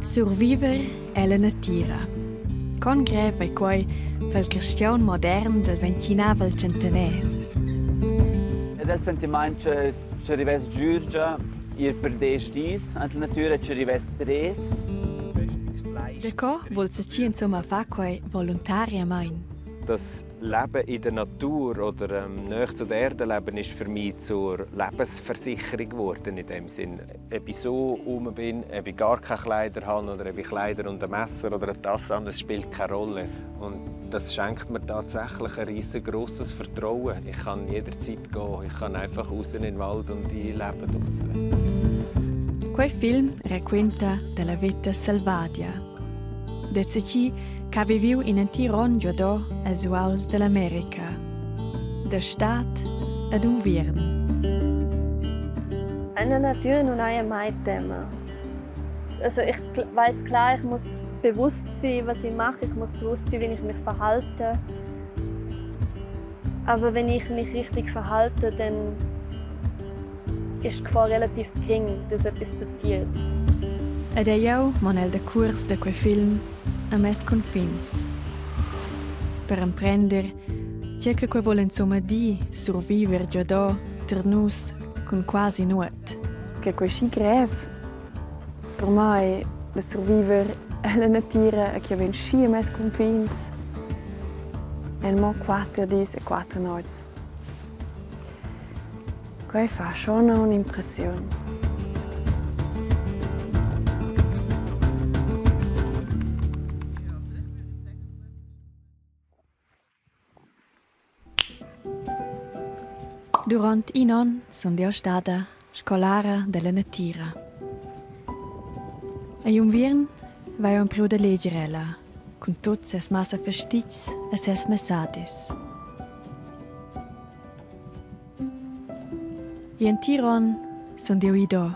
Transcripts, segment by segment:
Surviver ella natira. Con grev ei quei pel cristian modern del ventinavel tschentaner. Ed el sentiment che che rivess Giurgia ir per desch dis ant la natüra che rivess tres. Daco vul chi insomma far quei voluntariamain? Das Leben in der Natur oder näher zu der Erde leben ist für mich zur Lebensversicherung geworden in dem Sinn. Ob ich so rum bin, ob ich gar keine Kleider habe oder ob ich Kleider und ein Messer oder eine Tasse habe, das spielt keine Rolle. Und das schenkt mir tatsächlich ein riesengroßes Vertrauen. Ich kann jederzeit gehen, ich kann einfach raus in den Wald und ich lebe draussen. Quei film raquenta della veta selvadia. Dezeci che ha viviu in entir onn giuadò els uauls dell'America. Da stad ed unviern. In der Natur nun haja mai tema. Also ich weiss klar, ich muss bewusst sein, was ich mache, ich muss bewusst sein, wie ich mich verhalte. Aber wenn ich mich richtig verhalte, dann ist die Gefahr relativ gering, dass etwas passiert. Ed er jeu mon el decuors da quei film a mes confins. Per emprender tge che quei vul insumma dir surviver giuadò ter nus cun quasi nuot. Che quei schi grev per mai da surviver ella natira e che vegn schi a mes confins en mo quatter dis e quatter nots. Quei fa schon un'impressiun. Durant in onn sun jeu stada scolara dalla natira. Egl unviern vai jeu empriu da leger ella cun tut ses massa fastitgs e ses messadis. Igl entir onn sun jeu ida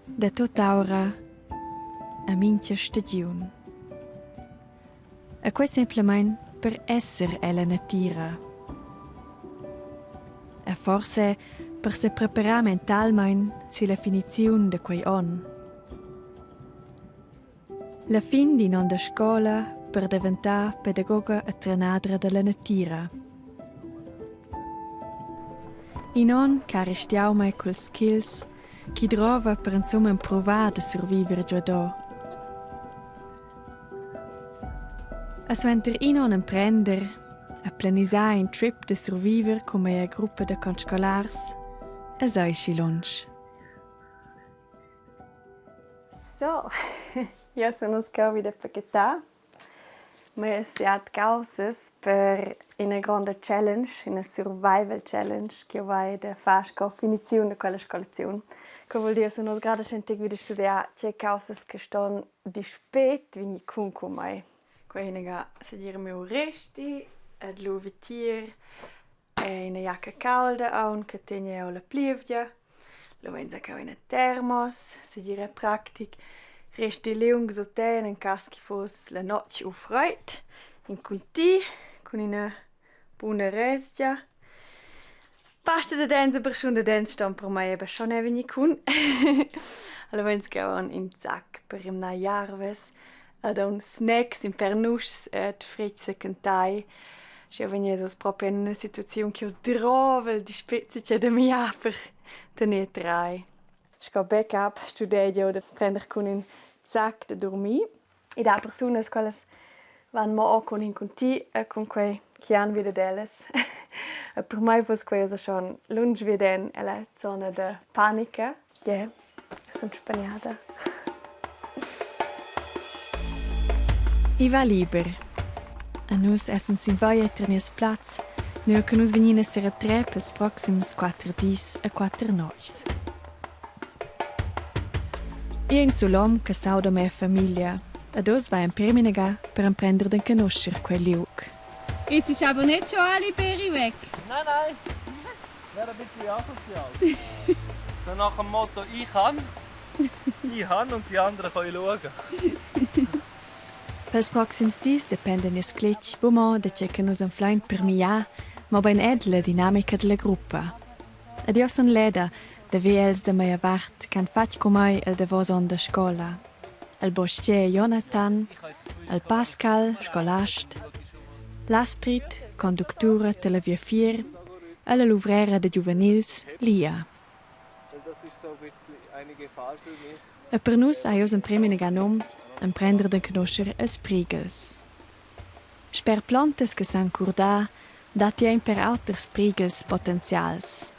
da tutt'aura a mintga stagiun. E quei semplamein per esser ella natira. E forse per sepreparar mentalmein silla finiziun da quei onn. La fin d'in onn da scola per daventar pedagoga e trenadra dalla natira. In onn che ha restiau mei culs skills chi drova per insumma empruvar da surviver giuador. E suenter in onn emprender a planisar in trip da surviver cun mia gruppa da conscolars, es ei schi lunsch. So, io sun uss cheu vi da pachetar mias siat caussas per ina gronda challenge, ina survival challenge ch'jeu vai da far sco finiziun da quella scolaziun. Quei vul dir, sun uss grad aschia in tec vi da studiar tgei caussas che ston dispet vegnir cun cun mei. Quei inaga segir miu resti ed lu vitier è ina jacca caulda aunc che tegna jeu la plievgia. Lu vein cheu ina termos, segir è practic. Resti liung suten en cass ch'i fuss la notg u freid. In cunti cun ina buna resgia. Pasta da dents e barschun da dents ston per mei aber schon era vegnir cun. Allura vein cheu aunc in sac per rimnar jarvas ed aunc snacks in per nuschs ed fretgs sechentai. Sch'jeu vegness uss propi en ina situaziun ch'jeu drovel dispet che da miar per tener trai. Sco backup studegia jeu da prender cun in sac da durmir. I dà persunas quellas van mo cun in cunti e cun quei chi han vi dad ellas. E per mei fuss quei ussa schon lunsch viaden ella zona da panica. Yeah, sun spagnada. I va liber. A nus essan sin via ter nies plaz, nua che nus vegnin a seretrer pels proxims quatter dis e quatter nois. Ei in sulom che s'auda mia famiglia ed oz vai empreminaga per emprender d'enconuscher quei liug. Es ist aber nicht schon alle Beri weg. Nein, nein. Wäre ein bisschen asozial. So nach dem Motto, ich kann, ich han und die anderen können schauen. Pels proxims dis dependa nies cletg buca da tgei che nus anflein per miar, mobein era dalla dinamica dalla gruppa. Ed jeu sun leda. Da vegls da meia vart che han fatg cun mei el davos onn da scola. El bostger Jonathan, el Pascal, scolast, l'Astrid, conductura dalla viafier, e la luvrera da giuvenils Lia. E per nus ei oz emprem inaga num emprender d'enconuscher els prighels. Sper plontas che san curdar datti ein per auters prighels potenzials.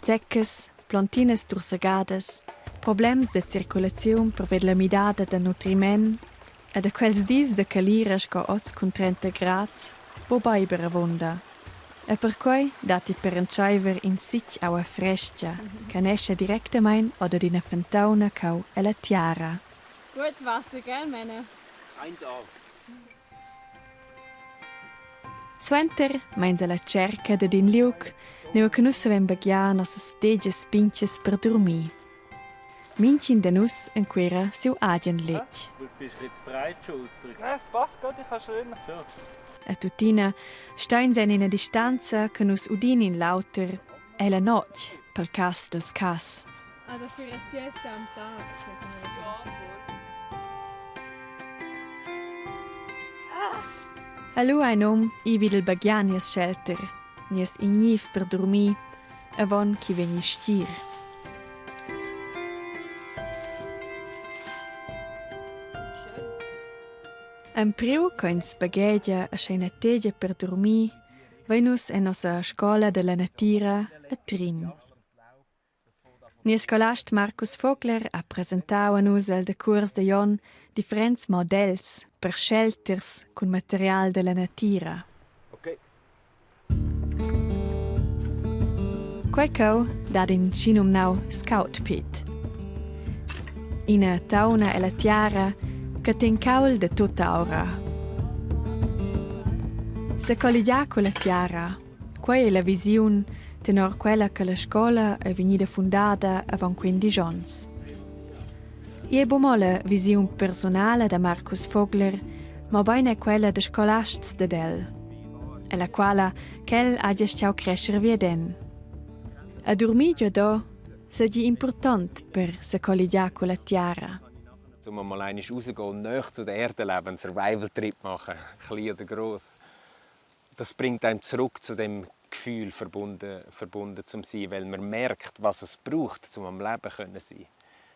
Zeccas, plontinas tursagadas, problems da circulaziun pervia la midada da nutriment e da quels dis da calira sco oz cun 30 grads po beiber avunda. E perquei datti per entscheiver in sitg aua frestga che nescha directamein oder d'ina fontauna cau ella tiara. Gutes Wasser, gell, Männer? 1A. Suenter meins alla tscherca dad in liug, nua che nus savein baghiar nossas tegias pintgas per durmir. Mintgin da nus enquera siu agen letg. Du bist jetzt breitschultrig. Ja, es passt gut, ich kann schön. E tuttina stein en ina distanza che nus udin in l'auter è la notg pel cass dels cass. Also für eine Siesta am Tag. Allu ein um i vid il baghiar nies shelter, nies igniv per durmir, avon ch'i vegni stgir. Empriu co ins baghegia aschia ina tegia per durmir, vein nus en nossa scola dalla natira a Trin. Nies scolast Marcus Vogler ha presentau a nus el decuors digl onn differents models per shelters cun material dalla natira. Okay. Quei cheu dat in schinumnau Scout Pit. Ina tauna ella tiara che tegn caul da tutta aura. Secolligiar culla tiara, quei ei la visiun tenor quella che la scola ei vegnida fundada avon quindisch onns. Igl ei buca mo la visiun persunala da Marcus Vogler, mobein era quella da scolasts dad el, ella quala ch'el hagi astgau crescher viaden. A durmir giuadò seigi impurtont per secolligiar culla tiara. Um mal einmal rausgehen und näher zu der Erde leben, einen Survival-Trip machen, klein oder gross. Das bringt einem zurück zu dem Gefühl, verbunden zu sein, weil man merkt, was es braucht, um am Leben zu sein.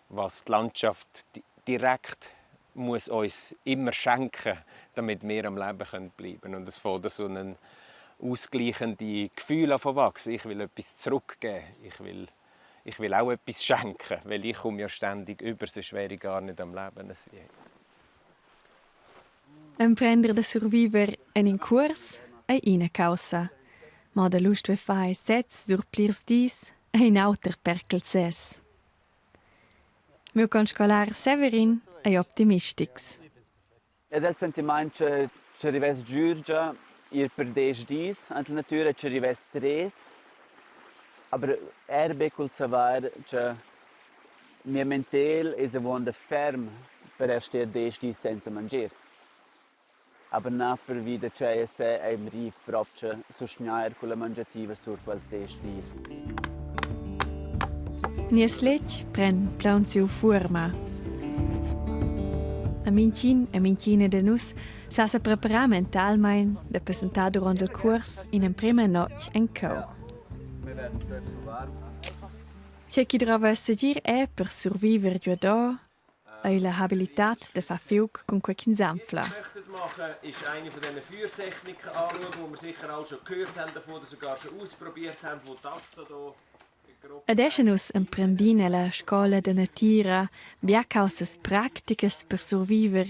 Was die Landschaft direkt muss uns immer schenken, damit wir am Leben bleiben können. Und es fängt so ein ausgleichendes Gefühl an wachsen. Ich will etwas zurückgeben. Ich will auch etwas schenken, weil ich komme ja ständig über, sonst wäre ich gar nicht am Leben. Emprender da surviver en in cuors ei ina caussa, ma da lu stuer far sez sur plirs dis ei in auter percal sez. Miu conscolar Severin ei optimistics. Ed el sentiment che che rivess Giürgia ir per desch dis ant la natüra, che rivess tres. Aber er be cul savair cha mia mentel es avuonda ferm per er ster desch dis senza mangier. Aber na pervi da tschai essè eir riv propcha sustgnair culla mangiativa sur quels desch dis. Nies letg pren plaunsiu fuorma. A mintgin e mintgina da nus sa sepreparar mentalmein da passentar duront il cuors in'emprema notg en cheu. Tgei che drova segir è per surviver giuador ei la habilitad da far fiug cun quei ch'ins anfla. Machen, ist eine von diesen Feuertechniken anschauen, die wir sicher alle schon gehört haben davon oder sogar schon ausprobiert haben, wo das da Ed escha nus emprendin ella scola da natira bia caussas practicas per surviver,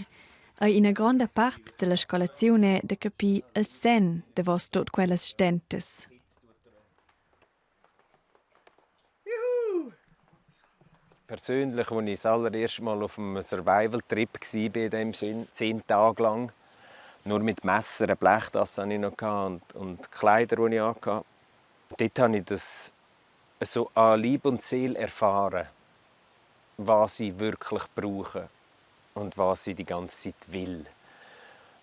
ei ina gronda part dalla scolaziun è da capir il senn davos tut quellas stentas. Persönlich, als ich das allererste Mal auf einem Survival-Trip war, in dem Sinn, 10 Tage lang, nur mit Messer, eine Blechtasse hatte ich noch und Kleider, die ich anhatte. Dort habe ich das so an Leib und Seele erfahren, was ich wirklich brauche und was ich die ganze Zeit will.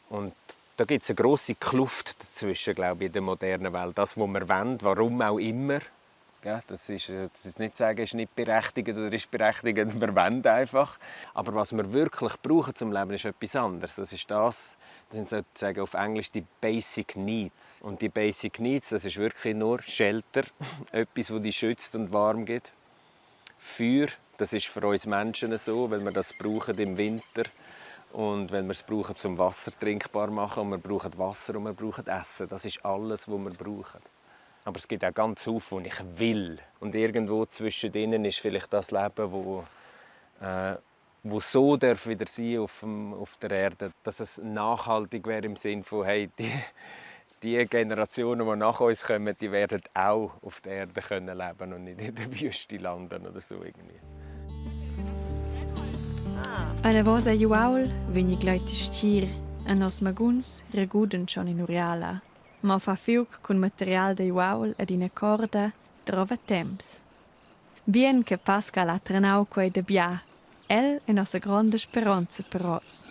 Und da gibt es eine grosse Kluft dazwischen, glaube ich, in der modernen Welt. Das, was wir wollen, warum auch immer. Ja, das ist nicht sagen, ist nicht berechtigt oder ist berechtigt, wir wollen einfach. Aber was wir wirklich brauchen zum Leben, ist etwas anderes. Das ist das, das sind sozusagen auf Englisch die Basic Needs. Und die Basic Needs, das ist wirklich nur Shelter, etwas, das dich schützt und warm gibt. Feuer, das ist für uns Menschen so, weil wir das brauchen im Winter und wenn wir es brauchen zum Wasser trinkbar machen und wir brauchen Wasser und wir brauchen Essen. Das ist alles, was wir brauchen. Aber es gibt auch ganz viel, was ich will. Und irgendwo zwischen denen ist vielleicht das Leben, wo so darf wieder sein auf der Erde, dass es nachhaltig wäre im Sinn von, hey, die Generationen, die nach uns kommen, die werden auch auf der Erde können leben und nicht in der Wüste landen oder so irgendwie. Anavos egl uaul vegni gleiti stgir e nos maguns reguden schon in uriala. Ma far fiug cun material da uaul ed ina corda drova temps. Bien che Pascal ha trenau quei da bia. El è nossa gronda speronza per oz.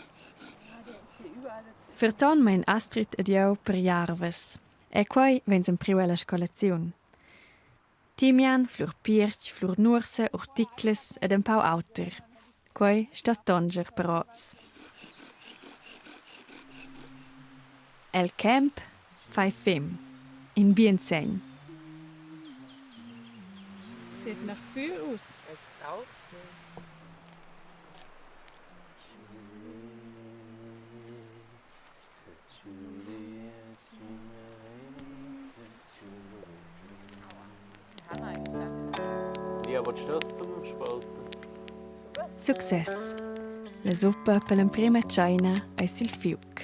Ferton mein Astrid ed jeu per jarvas. E quei vegn empriu ella scolaziun. Timian, flur piertg, flur nursa, urticlas ed empau auter. Quei stat tonger per oz. El camp fai fem. In bien segn. Sieht nach Feuer aus. Es raucht. Ja, willst du das zum Spalten? Success. La suppa per l'emprema tscheina ei sil fiug.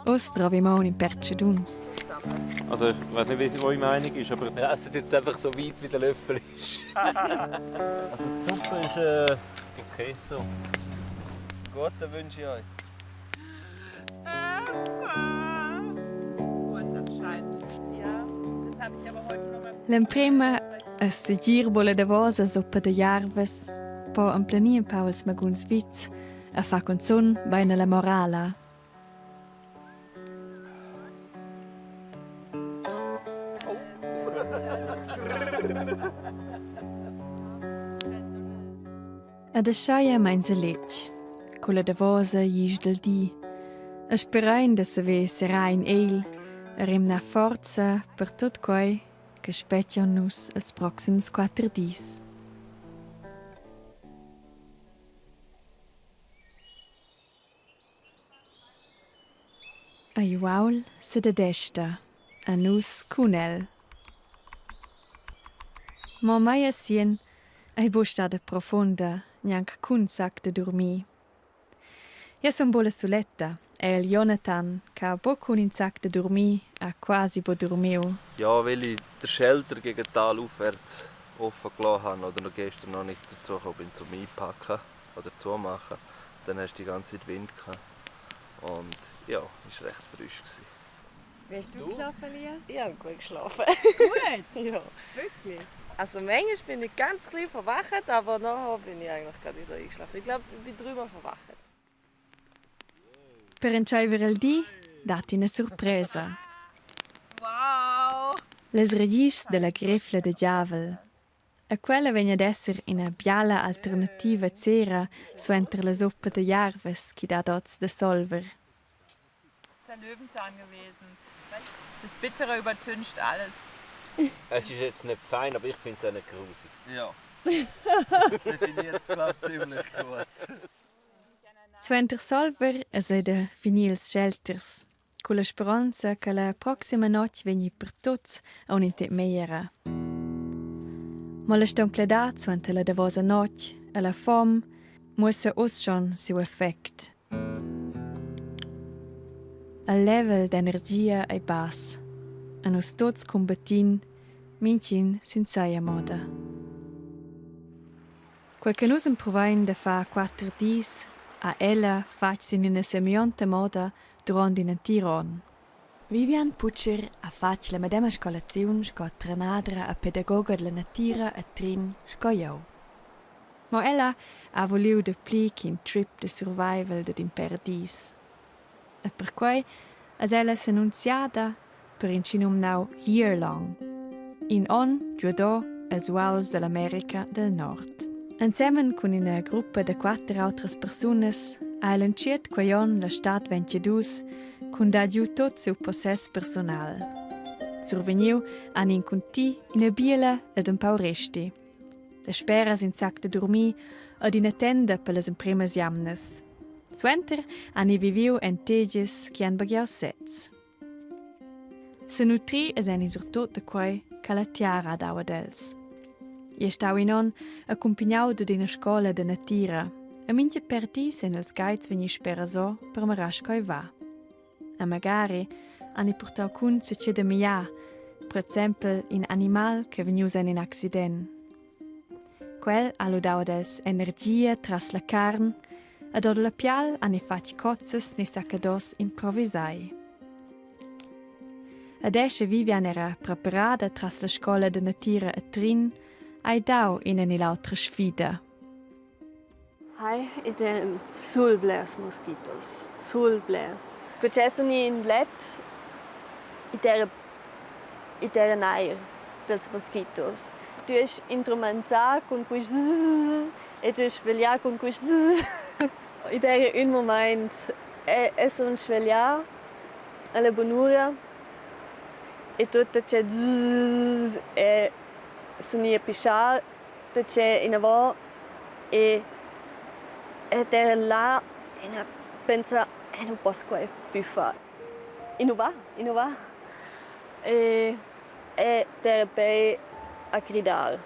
Oz drovi mo in pertschaduns. Also ich weiß nicht, wie eure Meinung ist, aber wir essen jetzt einfach so weit, wie der Löffel ist. Also die Suppe ist okay so. Gut, dann wünsche ich euch. Kurz anscheinend. Ja, das habe ich aber heute noch mal. L'emprema e segir buca la davosa suppa da jarvas po emplenir empau ils maguns vits e fa cunzun bein alla morala. Ed ascheia meins a letg, culla davosa glisch dil di, e sperein da saver serrar in egl e rimnar forza per tut quei che spetga nus els proxims quater dis. Igl uaul sededesta, a nus cun el. Mo meia sien ei buc stada profunda, gnanc cun sac da durmir. Jeu sun buc la suletta, era il Jonathan, che ha buc cun in sac da durmir, ha quasi buc durmiu. Ja, weil ich den Shelter gegen Tal aufwärts offen gelassen habe oder noch gestern noch nicht dazu gekommen bin zum Einpacken oder zumachen. Dann hast du die ganze Zeit Wind gehabt. Und ja, es war recht frisch gewesen. Wie hast du geschlafen, Lia? Ich habe gut geschlafen. Gut? Ja. Wirklich? Also manchmal bin ich ganz klein verwacht, aber nachher bin ich eigentlich gerade wieder eingeschlafen. Ich glaube, ich bin dreimal verwacht. Per entscheiver il di dat ina surpresa. Wow! Las ragischs dalla grefla da giavel. E quella vegn ad esser ina biala alternativa cera suenter la suppa da jarvas chi dat oz da solver. Das ist der Löwenzahn gewesen. Das Bittere übertüncht alles. Es ist jetzt nicht fein, aber ich finde es auch nicht grusig. Ja. Das definiert es, glaube ich, ziemlich gut. Suenter solver es ei da finir ils shelters, culla speronza che la proxima notg vegni per tuts aunc in tec megliera. Mo la stauncladad suenter la davosa notg e la fom muossa uss schon siu effect. Il level d'energia ei bass e nus tuts cumbattin mintgin sin sia moda. Quei che nus empruvein da far quater dis ha ella fatg sin ina semeglionta moda duront in entir onn. Vivian Putscher ha fatg la medema scolaziun sco trenadra e pedagoga dalla natira a Trin sco jeu. Mo ella ha vuliu dapli ch'in trip da survival dad in pèr dis. E perquei eis ella s'annunziada per in schinumnau year-long. In onn giuadò els uauls dall'America del Nord. Ensemen cun ina gruppa da quatter autras persunas ha el entschiet quei onn la stad 22 cun dar giu tot siu possess personal. Survegniu han in cunti ina biela ed empau resti. Dasperas in sac da durmir ed ina tenda per las empremas jamnas. Suenter han ei viviu en tegias che han baghiau sez. Senutrir es eni surtut da quei che la tiara ha dau ad els. Ei è stau in onn accumpignau dad ina scola da natira e mintga per dis ein els guides vegni sperasò per mirar sco ei va. E magari han ei purtau cun sez da miar, per exempel in animal che vegnius en in accident. Quel ha lu dau ad els energia tras la carn ed ord la pial han ei fatg cozzas ni saccados improvisai. Ed è sche Vivian era preparada tras la scola da natira a Trin, hai dau ina ni l'autra sfida. Hi, ich den sul blers mosquitos, sul blers. Perché sun in let i d'eira nair dels mosquitos. Tu est instrumentà cun quist zzzz e tu est sveglià cun quist zzzz. I d'eira ün mumaint e sun sveglià a la bunura e tuot che zzzz e sun i a pischar perche inavò e ed era là e na pensa eu nu poss quai pü far. I nu va, i nu va. E e d'eira bei a cridar.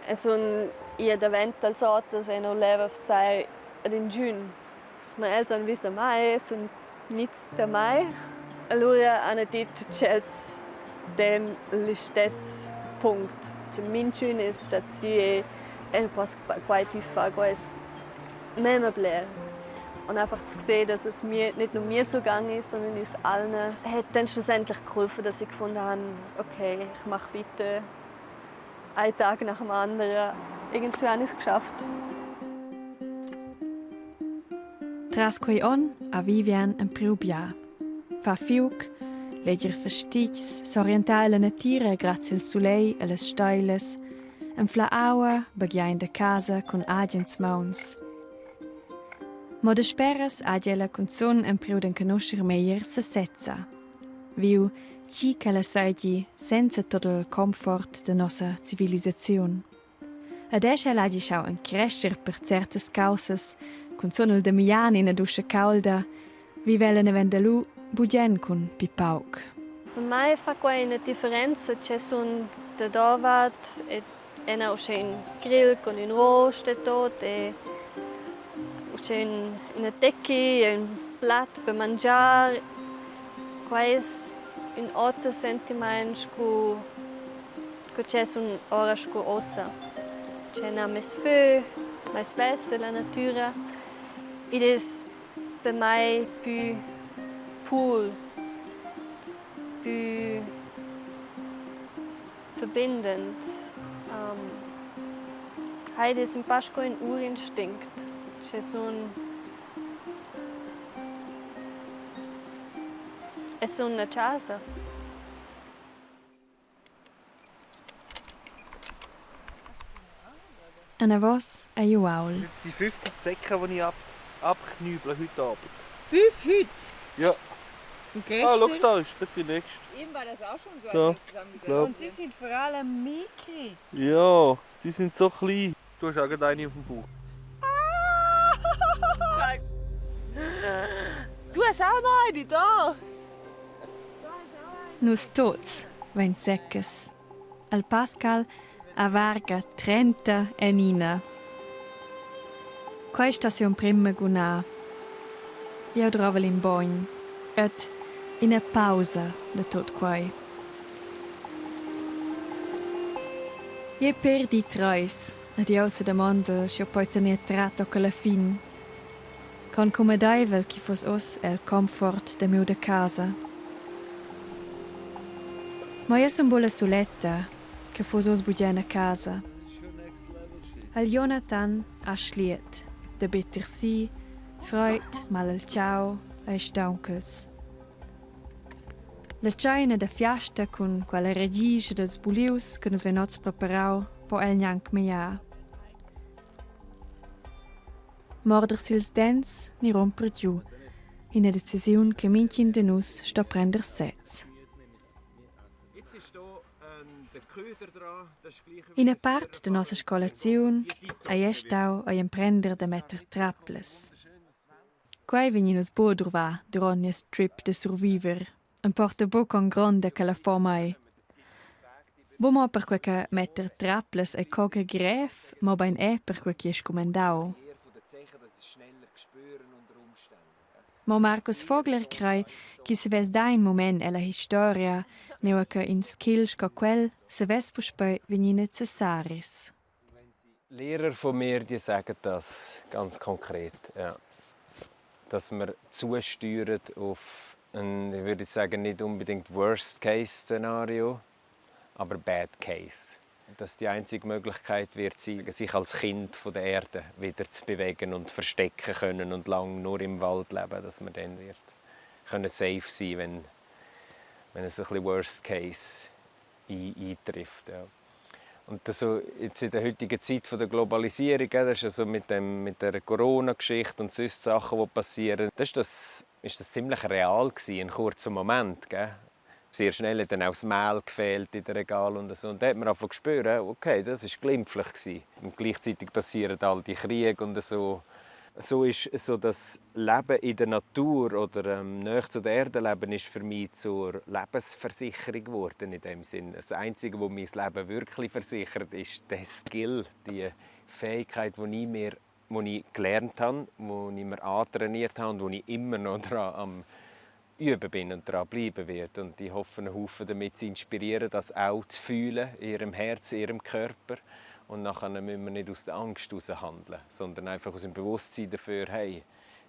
E sun ia davent dals oters e nu leva vezair ad ingün. Ma els han vis a mai e sun gnits da mai. Alura hana dit ch'els den listess punct. Che minchün es stat sü e eu poss quai pü far, quai es memma bler. Und einfach zu sehen, dass es mir nicht nur mir so gegangen ist, sondern uns allen, hat dann schlussendlich geholfen, dass ich gefunden habe, okay, ich mache weiter. Ein Tag nach dem anderen. Irgendwie habe ich es geschafft. Tras quei onn ha Vivian empriu bia. Far fiug, leger fastitgs, s'orientar ella natira grazie al sulegl e las steilas, anflar aua, baghiar in da casa cun agens mauns. Mo dasperas hagi ella cunzun empriu d'enconuscher meglier sesezza. Viu tgi ch'ella seigi senza tut il comfort da nossa civilisaziun. Ed era sch'el hagi schau encrescher per certas caussas, cunzun il Damian ina duscha caulda, viva ella naven da lu bugen cun pli pauc. Per mai fa quai ina differenza che sun da davart ed ena uschè ün grill cun ün rost e tot e uschè ün üna tecchi e ün plat per mangiar. Quai es ün oter sentimaint scu Co che sun ora scu uossa. Che n'ha mess fö, mai svess la natüra. Id es per mai pü pur, pü verbindend. Id es ün pa sco ün urinstinct. Che sun e sun a chasa. Anavos ei uaul. Jetzt die fünfte Zecke, die ich ab abknüble heute Abend. Fünf heute? Ja. Und Ah, schau gestern? da ist gerade die nächste. Eben war das auch schon so, als Da, wir zusammengesessen glaub. Und sie sind vor allem Miki. Ja, die sind so klein. Du hast auch gerade eine auf dem Bauch. Du hast auch noch eine da. Nus tuts vein zeccas. El Pascal ha varga 30 en ina. Quei sta siu emprem magunar. Jeu drovel in bogn ed ina pausa da tut quei. Jeu perdi treis ed jeu sedamondel sch'jeu poi tener tratg alla fin. Con cumadeivel ch'i fuss uss el comfort da miu da casa. Mo jeu sun buca la suletta che fuss uss bugen a casa. El Jonathan ha schliet da better si, freud, mal el tgau, ei staunchels. La tscheina da fiasta cun quella ragisch dals bulius che nus vein oz preparau po el gnanc megliar. Morder sils dents ni romper giu, ina decisiun che mintgin da nus sto prender sez. Ina part da nossa scolaziun ei stau ei emprender da metter traplas. Quei vegnin nus buca druvar duront nies trip da surviver. Emporta buca con gronda che la fom ei. Buca mo perquei che metter traplas ei coga grev, mobein era perquei ch'ei scumandau. Mo Marcus Vogler crei ch'i savess dar in mument ella historia, nua che in skill sco quel savess puspei vegnir necessaris. Lehrer von mir, die sagen das ganz konkret, ja. Dass wir zusteuern auf ein, ich würde sagen, nicht unbedingt Worst-Case-Szenario, aber Bad Case. Dass die einzige Möglichkeit wird sein, sich als Kind von der Erde wieder zu bewegen und verstecken können und lang nur im Wald leben, dass man dann wird können safe sein, wenn es ein bisschen Worst Case eintrifft. Ja. Und das so jetzt in der heutigen Zeit von der Globalisierung, das ist ja so mit der Corona-Geschichte und sonst Sachen, die passieren, das ist das ziemlich real gewesen, ein kurzer Moment. Gell? Sehr schnell hat dann auch das Mehl gefehlt in den Regal und so. Und da hat man angefangen zu spüren, okay, das ist glimpflich gewesen. Und gleichzeitig passieren all die Kriege und so. So ist so das Leben in der Natur oder näher zu der Erde leben ist für mich zur Lebensversicherung geworden in dem Sinn. Das Einzige, was mein Leben wirklich versichert, ist der Skill, die Fähigkeit, die ich gelernt habe, die ich mir antrainiert habe und die ich immer noch daran am Üben bin und daran bleiben werde. Und ich hoffe, einen Haufen damit zu inspirieren, das auch zu fühlen in ihrem Herz, in ihrem Körper. Und nachher müssen wir nicht aus der Angst heraus handeln, sondern einfach aus dem Bewusstsein dafür, hey,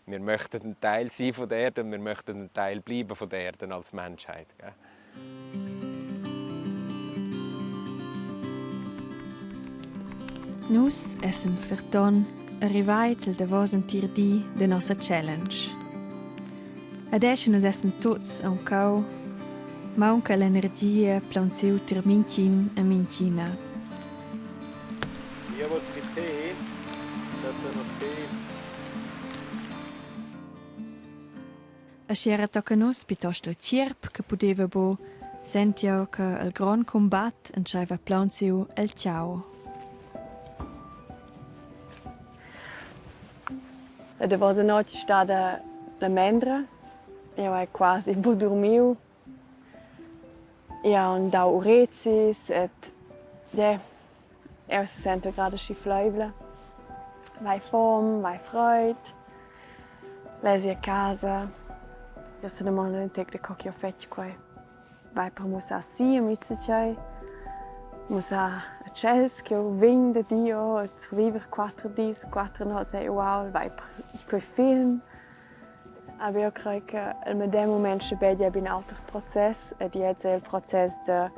wir möchten ein Teil sein von der Erde und wir möchten ein Teil bleiben von der Erde als Menschheit. Gell? Nus essen ferton arrivai til davos entir di de nossa challenge. Adesso nus essen tuts aunc cau, maunca l'energia plaunsiu tier mintgin e mintgina. Jawohl, es gibt Tee. Da noch Tee. Aschia era tocca nus piuttosto il tgierp che pudeva bu, sent'jeu che il grond cumbat entscheiva plaunsiu el tgau. La davosa notg è stada la mendra. Jeu hai quasi buc durmiu. Jeu hai dau urezis ed ja, eu se sento gerade aschi fleivla. Vai fom, vai freud. Lesi a casa. Io se domando in tec de co ch'jeu fetg quei. Vai per mussar si a mizzacei. Mussar a tschels ch'jeu vegn da Dio e surviver 4 dis, 4 nots ei ual, vai per quei film. Aber io crei che il medem moment schabegia in auter process ed jetzt è il process de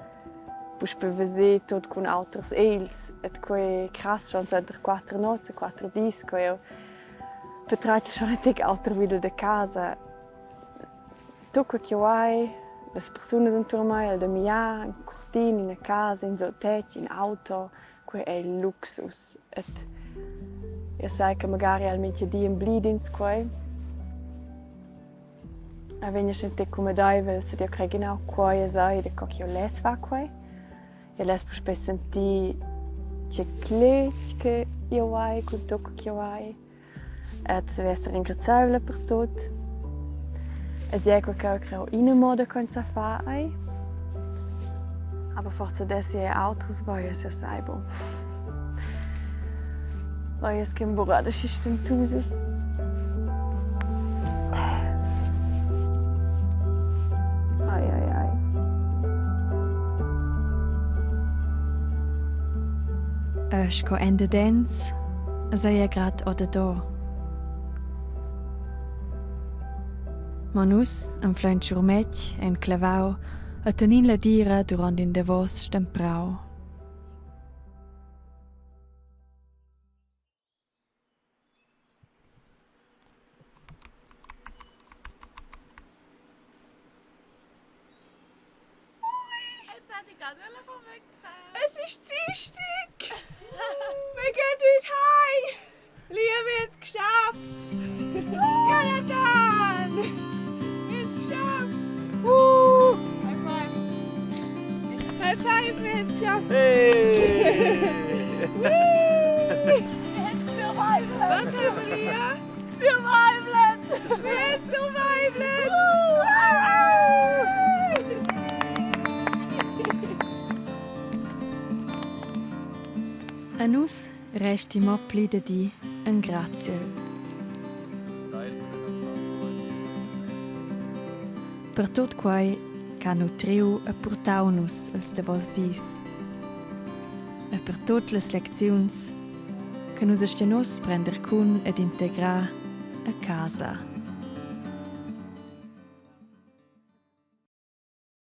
puspei veser tut cun auters egls et quei crass schon suenter 4 nots e 4 dis, co jeu patratgel schon in tec auter vida da casa. Tut quei ch'jeu hai, las persunas enturn mei, il Damian, in curtin, ina casa, in tetg, in auto, quei ei luxus. Et io sai che magari al mintga di emblid'ins quei. A vegna schon tec cumedaivel, sed io crei genau quei es ei da co ch'jeu less far quei. Io less puspei sentir tgei cletg che jeu hai cun tut quei ch'jeu hai. Et saver esser ringraziaivla per tut. Ed è quei che eu creo ina moda co ins sa far ei. Aber forsa dessi er autras voias, jeu sai buc. Voias che buca aschi stentusas. Ai, ai, ai. E sco endadens seia grad ordador. Ma nus anflein schurmetg en clavau e tenin la dira duront in davos stemprau. Es ist Dienstag! Scheiße, wir haben es geschafft! Hey! Was haben wir hier? Survival! Wir haben survived! A nus resti mo pli da dir engraziel. Per tut quei che ha nutriu e purtau nus els davos dis. E per tut las lecziuns che nus astgein uss prender cun ed integrar a casa.